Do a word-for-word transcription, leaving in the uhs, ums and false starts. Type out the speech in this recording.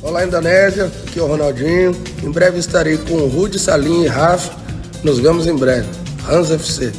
Olá, Indonésia. Aqui é o Ronaldinho. Em breve estarei com o Rudy Salim e Rafa. Nos vemos em breve. Rans F C.